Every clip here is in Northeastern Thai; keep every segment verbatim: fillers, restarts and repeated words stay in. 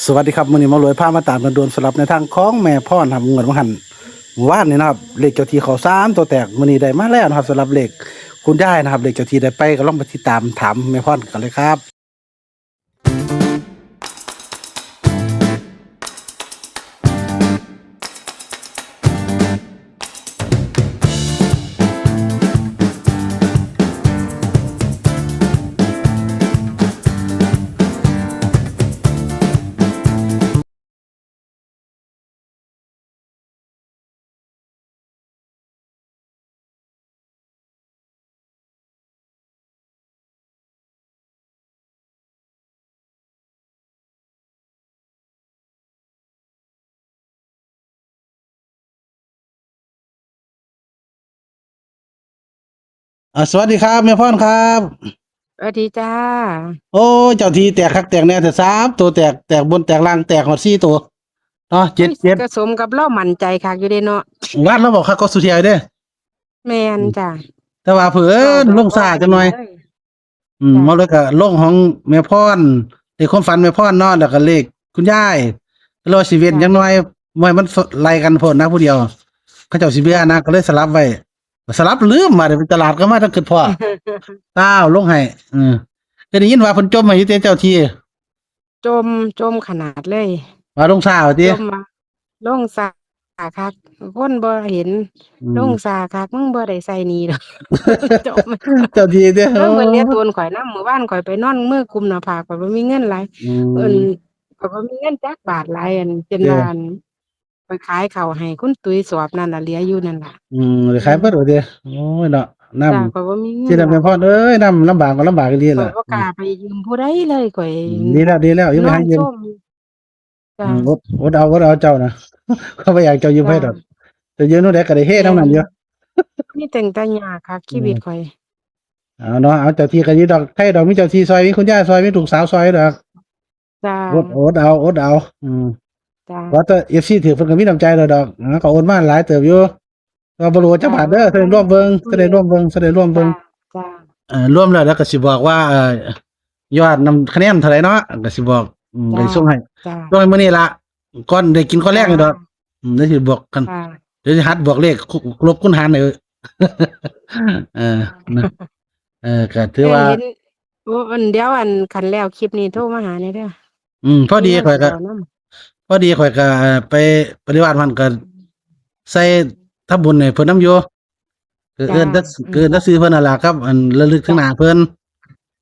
สวัสดีครับ มื้อนี้หมอรวยพามาตามด่วนๆสำหรับแนวทางของแม่พรครับ งวดว่าหั่น วานนี้นะครับ เลขเจ้าที่เข้าสามตัวแตก มื้อนี้ได้มาแล้วนะครับ สำหรับเลขคุณยายนะครับ เลขเจ้าที่ได้ไป ก็ลองไปติดตามถามแม่พรกันเลยครับ อ่า สวัสดีครับแม่พรครับ สวัสดีจ้า โอ้ย เจ้าที่แตกคักแตกแน่แต่สามตัวแตก แตกบนแตกล่างแตกหมดสี่ตัวเนาะ เจ็ดเจ็ด ก็สมกับเรามั่นใจคักอยู่เด้เนาะ วานเราบอกคักก็สุดท้ายเด้ แม่นจ้า แต่ว่าเผอิญลงช้าจังหน่อย อืม จ้ะ มาเลยก็ลงของแม่พร เลขความฝันแม่พรเนาะ แล้วก็เลขคุณยาย แล้วสิเว้น จ้ะ จังหน่อย บ่ให้มันไล่กันโพดนะผู้เดียว เขาเจ้าสิเบื่อนะ ก็เลยสลับไว้ สลับลืมมาเดี๋ยวไปตลาดก็มาต้องคิดพอ อ้าว ลงให้ เออ ก็ได้ยินว่าเพิ่นจ่มให้อยู่เด้เจ้าที่ จ่ม จ่มขนาดเลย ว่าลงช้าว่าติ จ่มว่า ลงช้าคัก คนบ่เห็น อืม ลงช้าคัก มึงบ่ได้ใส่หนี้ดอก จ่ม เจ้าที่เด้อ เออ เพิ่นเหลือตนข่อยนำ มื้อวานข่อยไปนอนมือกุมหน้าผาก ข่อยบ่มีเงินหลาย อืม เอิ้น ข่อยบ่มีเงินจักบาทหลาย อัน จน เด้อ ว่า อัน ไปขายข้าวให้คุณตุ้ยสอบนั่นล่ะ เหลืออยู่นั่นล่ะ อืม ได้ขายเบิด อืม ว่าติ โอ้ยเนาะ น้ำ จ้ะ ข่อยบ่มีเงิน ที่นั่นแม่พรเอ้ย น้ำลำบากก็ลำบากอีหลี ข่อย ล่ะ บ่กล้าไปยืมผู้ใดเลย ข่อย อืม ดีแล้ว ดีแล้ว อย่าไปหายืม นอนซม จ้ะ อืม อด อดเอา อดเอาเจ้านะ เขาบ่อยากเจ้ายืมไผดอก จ้ะ แต่ยืมเท่าใดก็ได้เฮนำนั้นอยู่ แม่น มีแต่ตายากคัก อืม ชีวิตข่อย เอาเนาะ เอาเจ้าที่ก็ดีดอก ใครดอก มีเจ้าที่ซอย มีคุณย่าซอย มีลูกสาวซอยดอก จ้ะ อด อดเอา อดเอา อืม จ้ะ ว่าแต่ เอฟซี ถือเพิ่นก็มีน้ำใจแล้วดอก นะ ก็โอนมาหลายเติบอยู่ ก็บ่รู้ว่าจักบาทเด้อ จ้ะ แสดงร่วมเบิ่ง แสดงร่วมเบิ่ง แสดงร่วมเบิ่ง จ้ะ จ้ะ เอ่อ รวมแล้ว แล้วก็สิบอกว่า เอ่อ ยอดนำคะแนนเท่าไหร่เนาะ ก็สิบอก อืม จ้ะ ก็สิส่งให้ จ้ะ ส่งให้มื้อนี้ล่ะ ก่อนได้กินก่อนแลงนี่ดอก จ้ะ อืม เดี๋ยวสิบอกกัน จ้ะ เดี๋ยวสิหัดบอกเลข คู ลบคูณหารให้ เออ นะ เออ ก็ถือว่า เออ เห็น โอ้ อัน เดี๋ยว อัน คันแล้วคลิปนี้โทรมาหาแหน่เด้อ อืม พอดี มีเรื่อง ข่อยก็ สิเว้านำ พอดีข่อยก็ไปปฏิบัติมันก็ใส่ทำบุญให้เพิ่นนำอยู่ ก็เอิ้นแต่ จ้ะ อืม ก็เอิ้นแต่ชื่อเพิ่นนั่นล่ะครับ อันระลึกถึงหน้าเพิ่น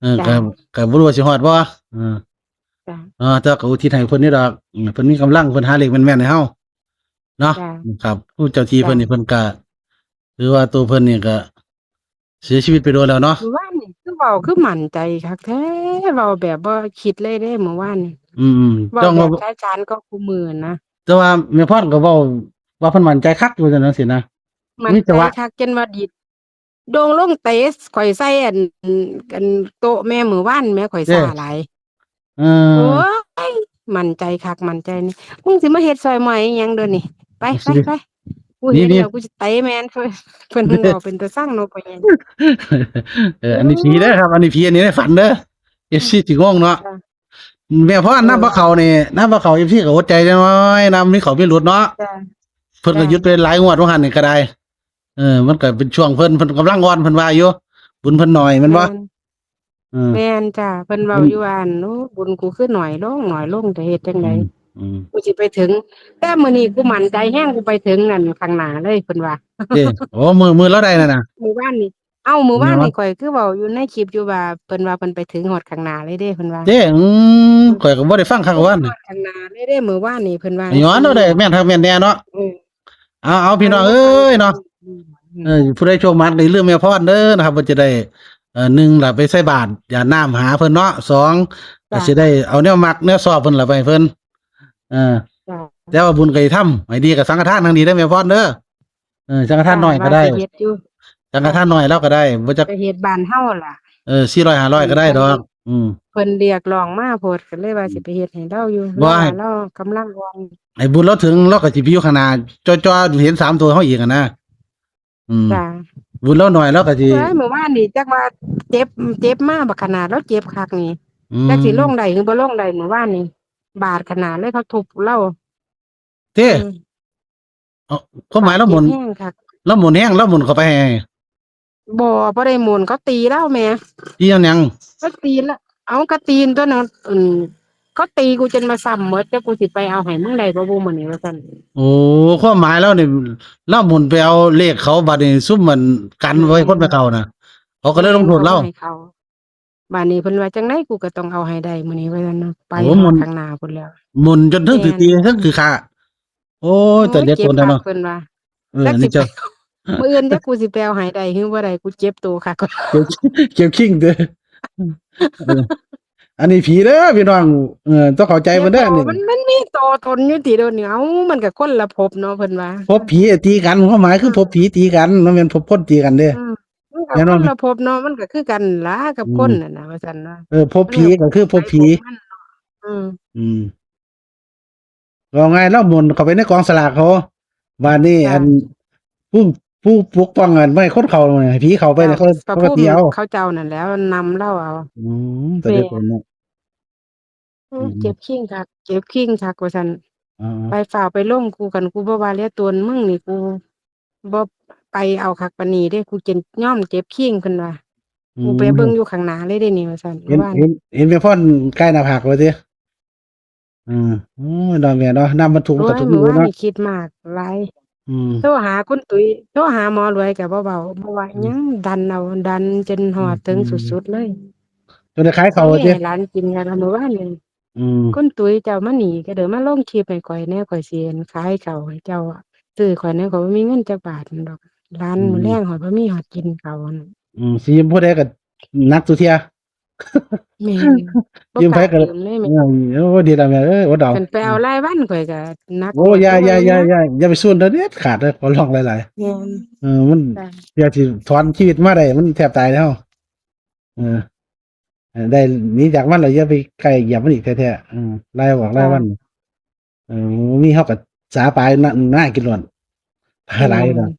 เออ จ้ะ ก็ ก็บ่รู้ว่าสิฮอดบ่ เออ จ้ะ เออ แต่ก็อุทิศให้เพิ่นนี่ดอก อืม เพิ่นมีกำลัง เพิ่นหาเลขแม่นๆให้เฮาเนาะ จ้ะ ครับ ผู้เจ้าที่เพิ่นนี่ จ้ะ เพิ่นก็ ถือว่าตัวเพิ่นนี่ก็ เสียชีวิตไปโดนแล้วเนาะ มื้อวานนี่คือเว้าคือมั่นใจคักแท้ เว้าแบบบ่คิดเลยเด้มื้อวานนี่ อืมๆ เว้า ต้อง แบบ ว่า ใช้การก็คู่มื้อนะ แต่ว่าแม่พรก็เว้าว่าเพิ่นมั่นใจคักอยู่จังซั่นสินะ มั่นใจ มีจังหวะ คักจนว่าดีดโด่งลงเตะข่อยใส่อัน อันโต๊ะแม่มื้อวานแม่ข่อย เด้ ซ่าหลาย เออ โอ้ย มั่นใจคัก มั่นใจนี่ มึงสิมาเฮ็ดซอยหมอยอีหยังเด้อนี่ ไป ไป ไป กูเห็น นี่ แล้วกูสิเตะแม่น เพิ่น เพิ่นบอกเป็นตาซังเนาะ พ่อใหญ่ เออ อันนี้ผีเด้อครับ อันนี้ผี อันนี้ในฝันเด้อ เอฟซี สิงงเนาะ จ้ะ แม่พร เออ นำบ่เข้านี่ นำบ่เข้า เอฟซี ก็อดใจจังน้อย นำมีเข้ามีหลุดเนาะ จ้ะ เพิ่นก็ จ้ะ หยุดไปหลายงวดว่าหั่นนี่ก็ได้ เออ มันก็เป็นช่วงเพิ่น เพิ่นกำลังอ่อน เพิ่นว่าอยู่ บุญเพิ่นน้อยแม่นบ่ แม่น อืม แม่นจ้ะ เพิ่นเว้า อืม อยู่ว่า อัน โอ้ บุญกูคือน้อยลง น้อยลง จะเฮ็ดจั่งใด อืม อืม กูสิไปถึง แต่มื้อนี้กูมั่นใจแฮง กูไปถึงนั่นข้างหน้าเลย เพิ่นว่า เด้ โอ้ มื้อ มื้อลาวได้นั่นน่ะ มื้อวานนี่ เอ้า มื้อวานนี่ เนาะ ข่อยคือเว้าอยู่ในคลิปอยู่ว่า เพิ่นว่าเพิ่นไปถึงฮอดข้างหน้าเลยเด้ เพิ่นว่า เด้ อืม ข่อยก็บ่ได้ฟังคักว่า ฮอดข้างหน้าเลยเด้ มื้อวานนี่ เพิ่นว่า ย้อนลาวได้แม่นคักแม่นแน่เนาะ เออ เอา เอา พี่น้องเอ้ยเนาะ อืม เออ ผู้ใดโชคหมานก็อย่าลืมแม่พรเด้อนะครับ เพิ่นจะได้ เอ่อ หนึ่งล่ะ ไปใส่บาตรหยาดน้ำหาเพิ่นเนาะ สอง จ้ะ ก็สิได้เอาแนวมักแนวชอบเพิ่นล่ะไปให้เพิ่น เออ จ้ะ แต่ว่าบุญก็สิทำให้ดีกับสังฆทานทางนี้เด้อแม่พรเด้อ เออ สังฆทานน้อยก็ได้ จ้ะ ว่าสิเฮ็ดอยู่ สังฆทานน้อยลาวก็ได้ บ่จัก ก็เฮ็ดบ้านเฮาล่ะ เออ สี่ร้อย ห้าร้อย ก็ได้ดอก อืม เพิ่นเรียกร้องมาโพด ก็เลยว่าสิไปเฮ็ดให้ลาวอยู่ บ่ ลาว ให้ ลาวกำลังอ่อน ให้บุญลาวถึง ลาวก็สิไปอยู่ข้างหน้า จ่อๆ เห็นสามตัวเฮาอีกอะนะ อืม จ้ะ บุญลาวน้อย ลาวก็สิ เอ้ย มื้อวานนี่จักว่าเจ็บ เจ็บมาบักขนาด ลาวเจ็บคักนี่ อืม จักสิลงได้หรือบ่ลงได้มื้อวานนี่ บาดขนาดเลย เขาทุบลาว เต้ อืม เอาความหมายลาวหมุน บาดเจ็บแฮงคัก ลาวหมุนแฮง ลาวหมุนเข้าไปให้ บ่ บ่ได้หมุน เขาตีลาวแหม ตีเอาหยัง เขาตีลาว เอา ก็ตีนตัวนั้น อืม เขาตีกูจนมาซ้ำหมด แต่กูสิไปเอาให้มึงได้บ่บุมื้อนี้ ว่าซั่น โอ้ ความหมายลาวนี่ ลาวหมุนไปเอาเลขเขา บัดนี้ซุมมันกันไว้คนไปเข้านะ เขาก็เลยลงโทษลาว ให้เขา บาดนี้เพิ่นว่าจั่งใดกูก็ต้องเอาให้ได้มื้อนี้ ว่าซั่นเนาะ ไป โอ้ ฮอด หมุน ข้างหน้าพุ้นแล้ว หมุนจนถึง แม่น ตีตีทั้งคือขา โอ้ย แต่เด็ก โอ้ย คนนั้นเนาะ เจ็บคักเพิ่นว่า เออ จักสิ นี่เจ้า ไป มื้ออื่นจักกูสิไปเอาให้ได้ คือบ่ได้ กูเจ็บตัวคัก เก็บ เก็บคิงเด้อ เออ อันนี้ผีเด้อพี่น้อง เออ ต้องเข้าใจมันเด้อ เจ็บตัว นี่ มัน มันมีตัวตนอยู่ติเด้อนี่ เอ้า มันก็คนละภพเนาะ เพิ่นว่า ภพผีตีกัน ความหมายคือ อืม ภพผีตีกัน มันเป็นภพคนตีกันเด้อ อืม มันก็ แน่นอน คนละภพเนาะ มันก็คือกันล่ะกับ อืม คนน่ะนะ ว่าซั่นว่า เออ ภพผีก็คือภพผี มันก็ไปภพมันเนาะ อืม อืม ว่าไง ลาวหมุนเข้าไปในกองสลากเขา บาดนี้ จ้ะ อัน ผู้ ผู้ปกป้องอัน บ่ให้คนเข้าน่ะ ให้ผีเข้าไปเนี่ย เจ้า เขา พระ เขาก็ ภูมิ ตีเอา เขาเจ้านั่นแหล้ว นำลาวเอา อืม แต่เด็กคนเนาะ แม่น โอ้ อืม เจ็บคิงคัก เจ็บคิงคัก ว่าซั่น อ่า ไปฟ้าวไปลงกู คันกูบ่ว่าเหลือตนมึงนี่ กูบ่ไปเอาคักปานนี้เด้ กูจะยอมเจ็บคิง เพิ่นว่า อืม กูไปเบิ่งอยู่ข้างหน้าเลยเด้นี่ ว่าซั่น เห็น เมื่อวาน เห็น เห็นแม่พรกายหน้าผากว่าติ อืม โอ้ย เนาะแม่เนาะ น้ำบรรทุกมันก็ โอ้ย ทุก มื้อวาน เนาะ นี่คิดมากหลาย อืม โทรหาคุณตุ้ย โทรหาหมอรวยก็บ่เว้า บ่ว่า อืม หยัง ดันเอา ดันจนฮอด อืม ถึงสุดๆเลย จนได้ขายข้าว โอ้ย ติ ให้หลานกินกันละมื้อวานนี่ อืม คุณตุ้ยเจ้ามานี่ก็เด้อ มาลงคลิปให้ข้อยแหน่ ข้อยสิขายข้าวให้เจ้า ซื้อข้อยแหน่ ข้อยบ่มีเงินจักบาทดอก หลาน อืม มื้อแลงข้อยบ่มีฮอดกินข้าวนั่น อืม สิยืมผู้ใดก็หนักสุเทื่อ แม่น บ่ ยืมไผ กล้า ก็ ยืมเลยแม่ เออ โอ้ ดีแล้วแม่เอ้ย อดเอา คันไปเอารายวันข้อยก็หนัก โอ้ อย่า อย่า อย่า อย่า อย่าไปซูนเด้อ เด็ดขาดเด้อ ขอร้องหลายๆ แม่น เออ มัน จ้ะ เพื่อสิถอนชีวิตมาได้ มันแทบตายแล้ว เออ เออ ได้หนีจากมันแล้ว อย่าไปใกล้เหยียบมันอีกแท้ๆ เออ รายออกรายวัน จ้ะ เออ มีเฮาก็สาปลาหน้า หน้ากินล้วน ปลาหลาย แม่น ล้วน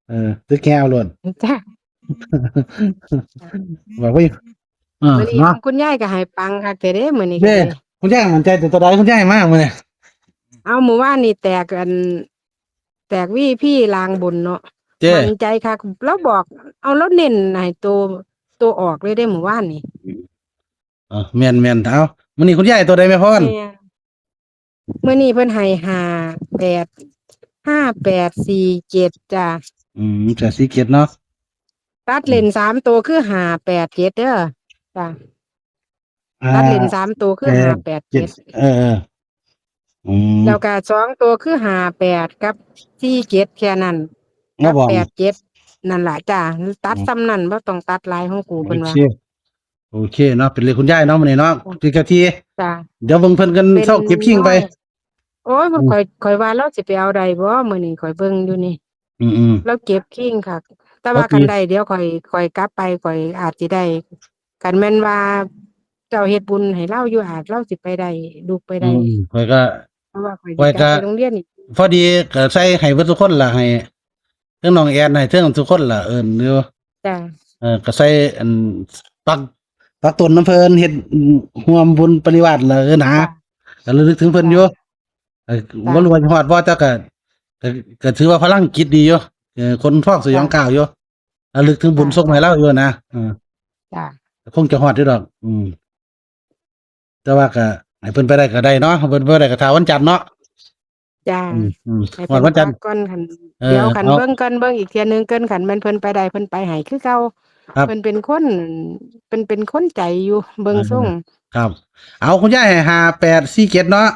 เออ ตึกแฮเอาล้วน จ้ะ บอกว่า เออ มื้อนี้ เนาะ คุณยายก็ให้ปังคักแท้เด้ มื้อนี้ก็ เด้ ได้ คุณยายมั่นใจตัวใด คุณยายมามื้อนี้ เอา มื้อวานนี่แตกอัน แตกวีพีลางบนเนาะ เจ้ มั่นใจคัก ลาวบอก เอา ลาวเน้นให้ตัว ตัวออกเลยเด้มื้อวานนี่ อ่ะ แม่นๆ เอา มื้อนี้คุณยายตัวใดแม่พร แม่น มื้อนี้เพิ่นให้ ห้าแปด ห้าแปดสี่เจ็ด จ้ะ อืม แปดสี่เจ็ด เนาะ ตัดเล่น อืม สามตัวคือ ห้าแปดเจ็ด เด้อ จ้ะ อ่า ตัดเล่น สามตัวคือ แปดเจ็ด ห้าแปดเจ็ด เออ เออ อืม แล้วก็ สองตัวคือ ห้าแปด กับ สี่เจ็ด แค่นั้น มาบอก กับ แปดเจ็ด นั่นล่ะจ้ะ ตัด อืม ส่ำนั้น บ่ต้องตัดหลายของกู เพิ่นว่า โอเค โอเคเนาะ เป็นเลขคุณยายเนาะมื้อนี้เนาะ จ้ะ ที่เจ้าที่ จ้ะ เดี๋ยวเบิ่งเพิ่นกัน เป็น เซาเก็บคิงไป โอ้ย อืม ข้อย ข้อยว่าลาวสิไปเอาได้บ่ มื้อนี้ข้อยเบิ่งอยู่นี่ อืมๆ ลาวเก็บคิงคัก แต่ว่า ลาวเก็บ คันได้ เดี๋ยวข้อย ข้อยกลับไป ข้อยอาจสิได้ คันแม่นว่าเจ้าเฮ็ดบุญให้ลาวอยู่ อาจลาวสิไปได้ ลุกไปได้ อืม ข้อยก็ เพราะว่าข้อย ข้อย สิกลับ ก็ ไปโรงเรียนอีก พอดีก็ใส่ให้เบิดทุกคนล่ะ ให้เทิงน้องแอน ให้เทิงทุกคนล่ะ เอิ้นอยู่ จ้ะ เออ ก็ใส่อัน ปัก ปักตนนำเพิ่น เฮ็ด อืม ร่วมบุญปริวาสล่ะ เออนะ จ้ะ ก็ระลึกถึงเพิ่นอยู่ จ้ะ เออ จ้ะ บ่รู้ว่าสิฮอดบ่ แต่ก็ ก็ ก็ถือว่าพลังจิตดีอยู่ เออ คนท้องสยอง จ้ะ ก้าวอยู่ ระลึกถึงบุญ จ้ะ ส่งให้ลาวอยู่นะ เออ จ้ะ คงจะฮอดอยู่ดอก อืม แต่ว่าก็ให้เพิ่นไปได้ก็ได้เนาะ เพิ่นไปได้ก็ท่าวันจันทร์เนาะ จ้ะ อืม อืม ให้ ฮอดวันจันทร์ เพิ่นฝากก่อน คัน เออ เดี๋ยวคัน เอา เบิ่งก่อน เบิ่งอีกเทื่อนึงก่อน คันแม่นเพิ่นไปได้ เพิ่นไปให้คือเก่า ครับ เพิ่นเป็นคน เพิ่นเป็นคนใจอยู่ เบิ่ง เออ ทรง ครับ เอาคุณยายให้ ห้าแปดสี่เจ็ด เนาะ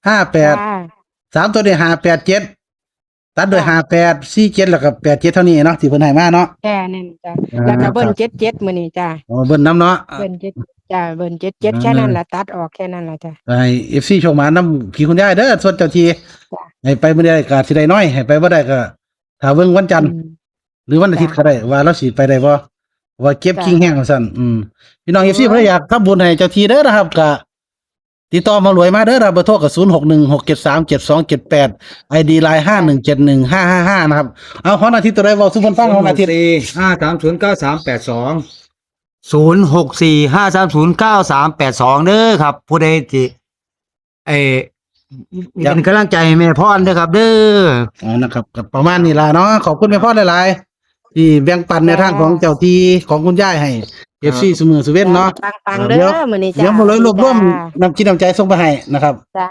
ห้าแปด จ้า สามตัวนี่ ห้าแปดเจ็ด ตัดด้วย จ้ะ ห้าแปดสี่เจ็ด แล้วก็ แปดเจ็ด เท่านี้เนาะ ที่เพิ่นให้มาเนาะ แค่นั้นจ้ะ อ่า แล้วก็เบิ้ล ครับ เจ็ดเจ็ด มื้อนี้จ้ะ อ๋อ เบิ้ลนำเนาะ เบิ้ลเจ็ด จ้ะ เบิ้ลเจ็ดเจ็ด อ่า แค่นั้นล่ะ ตัดออกแค่นั้นล่ะจ้ะ ให้ เอฟซี โชคหมานนำพี่คุณยายเด้อ ส่วนเจ้าที่ จ้ะ ให้ไปมื้อใดก็สิได้น้อย ให้ไปบ่ได้ก็ถ้าเบิ่งวันจันทร์ อืม หรือวันอาทิตย์ จ้ะ ก็ได้ ว่าลาวสิไปได้บ่ ว่าเก็บ จ้ะ คิงแฮงว่าซั่น อืม พี่น้อง เอฟซี เออ เพิ่นอยากทำบุญให้เจ้าที่เด้อนะครับ ก็ ติดต่อหมอรวยมาเด้อครับ เบอร์โทรก็ ศูนย์หกหนึ่ง หกเจ็ดสาม เจ็ดสองเจ็ดแปด ไอดี ไลน์ ห้าหนึ่งเจ็ดหนึ่งห้าห้าห้า นะครับ เอา ฮอดอาทิตย์ตัวใดเว้าสู่เพิ่นฟัง ฮอดอาทิตย์ ห้าสามศูนย์เก้าสามแปดสอง ศูนย์หกสี่ ห้าสามศูนย์ เก้าสามแปดสอง เด้อครับ ผู้ใดที่ ไอ้เป็นกำลังใจให้แม่พรเด้อครับ เด้อ อ่านะครับก็ประมาณนี้ล่ะเนาะ ขอบคุณแม่พรหลายๆที่แบ่งปันแนวทางของเจ้าที่ของคุณยายให้เอฟซี ครับ เสมอสุเวนเนาะ ปังๆเด้อมื้อนี้จ้า เดี๋ยวมาเลยรวบรวม จ้า น้ำจิตน้ำใจส่งไปให้นะครับ จ้า